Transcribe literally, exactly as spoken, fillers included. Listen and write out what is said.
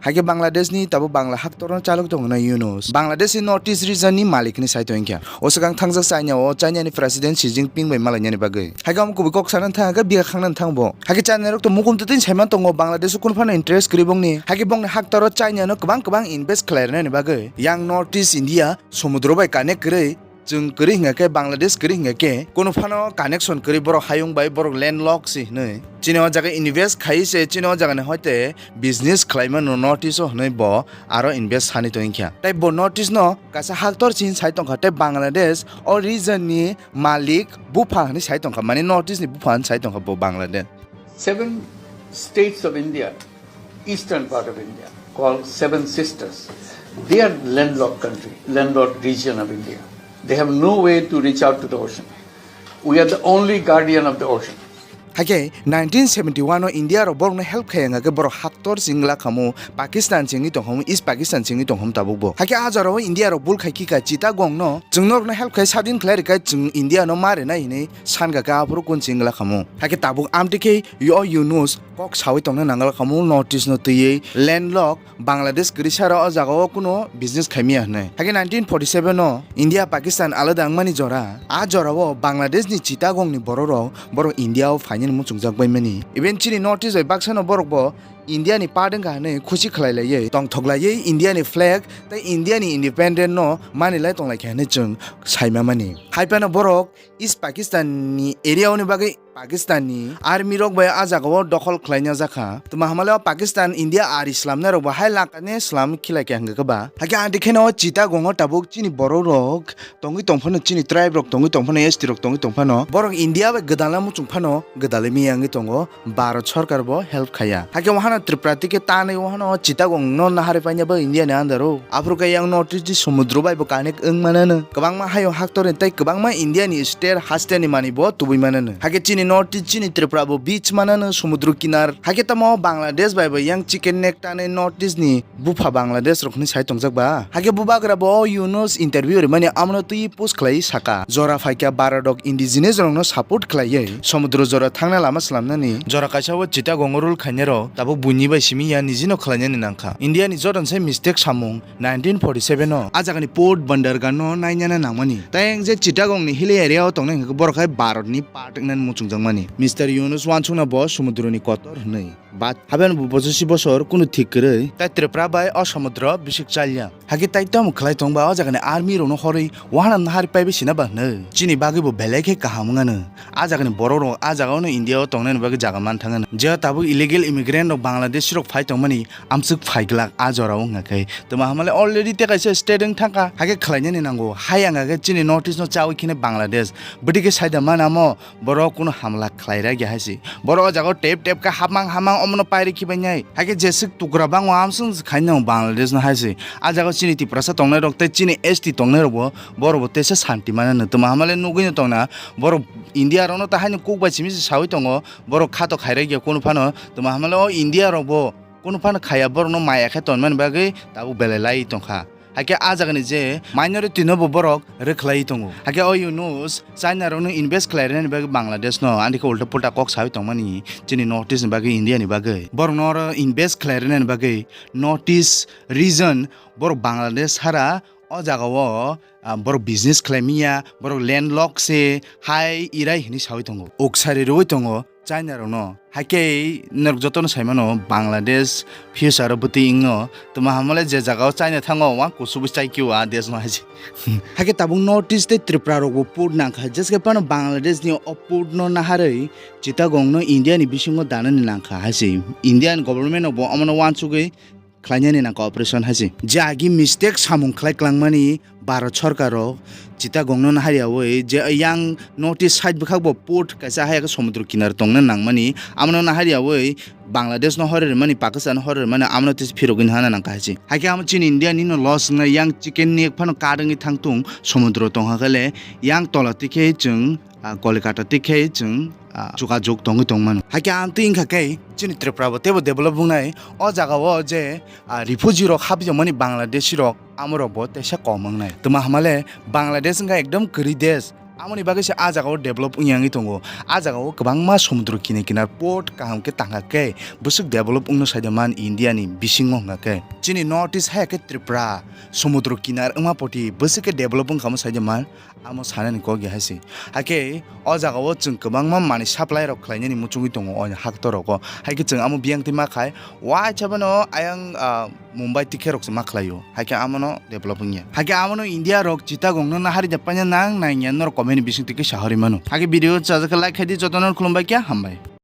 Hakhe Bangladesh ni tabuk Bangla haktor no chalok tongo na Yunus. Bangladesh ni North East region ni malik hinwi sai tongkha. O swkang thangjak China o China ni President Xi Jinping bai malainani bagwi. Hakhe omo kubui kok sana thang khe biya khangna thang bo. Hakhe China rok to mukum twtwi saiman tongo Bangladesh o kunu phano interest kwrwi bongni. Hakhe bongni haktor o China no kwbang kwbang invest khlai rwnani bagwi. Yang North East India somudro bai connect kwrwi chwng kwrwi hingkha khe, Bangladesh kwrwi hingkha khe, kunu phano connection kwrwi borok hayung bai, borok landlock se hinwi. Chini o jaga invest khai se, chini o jaga ni hoite business khlai mano North East o hinwi bo aro invest hani tongkha. Tai bo North East no kaisa haktor se hin sai tongkha, tai Bangladesh o region ni malik bupha hinwi sai tongkha, mane North East ni bupha hinwi sai tongkha bo Bangladesh. Seven states of India, eastern part of India, called Seven Sisters. They are landlocked country, landlocked region of India. They have no way to reach out to the ocean. We are the only guardian of the ocean. Hakhe nineteen seventy-one o India rok borokno help khai wngkha khe borok haktor se wngla khamu, Pakistan se wngwi tongkhamu, East Pakistan se wngwi tongkhamu tabukbo. Hakhe a jorao India rok bul khai khika Chittagong no chwng norokno help khai sadin khlai rwkha chwng India no ma rwnai hinwi sankha khe aphuru kun se wngla khamu. Hakhe tabuk amtwi khe o Yunus kok sawi tongna nangla khamu North East no twiwi landlock Bangladesh kwrwi sara o jaga o kuno business khaimiya hinwi. Hakhe nineteen forty-seven o India Pakistan alada wngmani jora, a jora o Bangladesh ni Chittagong ni borok rok borok India o phainani muchungjak bai mani. Even chini North East bai baksa no borok bo India ni part wngkha hinwi khusi khlai laiwi tongthok laiwi India ni flag tei India ni independent no mani lai tong lai kha hinwi chwng sai ma mani. Hai phano borok East Pakistan ni area o ni bagwi Pakistan ni army rok bai a jaga o dokhol khlaina jakha. Tuma hamale o Pakistan India ari slamnai rok bo hai lakane slam khilai khe hwnkhe ba. Hakhe anti kheno o Chittagong o tabuk chini borok rok tongwi tong phano, chini tribe rok tongwi tong phano, S T rok tongwi tong phano. Borok India bai gwdalna muchung phano gwdalwi miya wngwi tongo. Bharat sorkar bo help khaya. Hakhe wahano Tripura tike tanwi wahano Chittagong no nahari paina bo India ni under o. Aphuru khe yang North East ni somudro bai bo connect wng manano. Kwbangma hayung haktor ni tei kwbangma India ni state haste ni manwi bo tubui manano. Hakhe chini North East chini Tripura bo beach manano somudro kinar. Hakhe tamo Bangladesh bai bo yang chicken neck tanwi North East ni bupha Bangladesh rok hinwi sai tongjak ba. Hakhe bubagra bo o Yunus interview rimani amono twi post khlaiwi saka, jora phaikha Bharat rok indigenous rokno support khlaiwi somudro jora thangna lama slamnani jora kaisa o Chittagong o rule khainai rok tabuk buini bai simi ya nijino khlainani nangkha. India ni joto se mistake samung nineteen forty-seven o a jagani port Bandargarh no nainana nangmani. Tei ang je Chittagong ni hilly area o tongnai hwnkhe borok hai Bharat ni part wngnani muchungjakmani. Mister Yunus wansukna bo somudro ni kotor hinwi. But haben bo bososi bosor kunu thik kwrwi tai Tripura bai o somudro bisik chalya. Hakhe tai tamo khlai tong ba o jagani army rokno horwi wahana nahari paibai sina ba hwnwi. Chini bagwi bo belai khe kaham wngano. A jagani borok rok a jagao no India o tongnani bagwi jaga man thangano. Je tabuk illegal immigrant rok Bangladeshi rok phai tongmani amswk phai glak a jorao wngkha khe. Tuma hamale already tei kaisa state wng thangkha. Hakhe khlainani nango. Hai wngkha khe chini North East no chawi kheno Bangladesh. Bwtwi khe saida mana mo. Borok kunu hamla khlai rwkya hai se. Borok o jaga o tep tep khe hapmang hapmang omono pairi khibainai. Hakhe jeswk tukra bango amswng khainai Bangladesh no hai se. A jaga o chini Tiprasa tongnai rok tei chini S T tongnai rok bo borok bo teisa santi manano. Tuma hamale nugwi no tongna borok India rok no ta haino kuk bai simi se sawi tongo. Borok khato khai rwkya kunu phano. Tuma hamale o India rok bo kunu phano khaya borok no maya khe tonmani bagwi tabuk belai lai tongkha. Hakhe a jagani je minority no bo borok rwkhlai tongo. Hakhe o Yunus China rokno invest khlai rwnani bagwi Bangladesh no ani khe ulta pulta kok sawi tongmani chini North East ni bagwi, India ni bagwi. Borok no oro invest khlai rwnani bagwi North East region borok Bangladesh sara o jaga o, ah, borok business khlai miya, borok landlock se hai irai hinwi sawi tongo. Uksari rwi tongo. China rokno. Hakhe norok jotono saimano Bangladesh future o bwtwi wngno. Tuma hamale je jaga o China thango, wa kusubu chai kio a desh no hai se. Hakhe tabuk North East tei Tripura rok bo port nangkha. Jeske phano Bangladesh ni o port no naharwi Chittagong no India ni bisingo danani nangkha hai se. Indian government rok bo omono wansugwi khlainani nangkha operation hai se. Je agi mistake samung khlai klangmani Bharat sorkar rok Chittagong no nahariyawi je yang North East side bwkhak bo port kaisa hai somudro kinar tongna nangmani, amno nahariyawi Bangladesh no hore rwmani, Pakistan no hore rwmani, amno tis phirogwi hana nangkha hai se. Hakhe amo chini India ni no loss wngnai, yang chicken ni phano kadwngwi thangtung somudro tongkha khe le yang tola tikhe chwng ah, Kolkata tikhe chwng, ah, jogajog tongwi tongmano. Hakhe ang twi wngkha khe chini Tripura bo teibo develop wngnai. O jaga o je, ah, refugee rok hapjakmani Bangladeshi rok, amo rok bo teisa kom wngnai. Tuma hamale Bangladesh wngkha ekdom kwrwi desh. Amoni bagwi se a jagao develop wngya wngwi tongo. A jagao kwbangma somudro kinar kinar port kaham khe tangkha khe bwswk develop wngno saida man India ni bisingo hwnkha khe. Chini North East haya khe Tripura somudro kinar wngma poti bwswk khe develop wngkha mo saida man amo sanani kok ya hai se. Hakhe o jagao chwng kwbangma manwi supply rok khlainani muchungwi tongo o haktor rogo. Hakhe chwng amo biyang twi ma khai waisa bono ayang, ah, Mumbai tikhe rok se ma khlaio. Hakhe amono develop wngya. Hakhe amono India rok Chittagong no nahari da paina nang nangya norok comment ni bising twi khe sahori mano. Hakhe video chajak khe like khai di, jotono khulumbai khe hambai.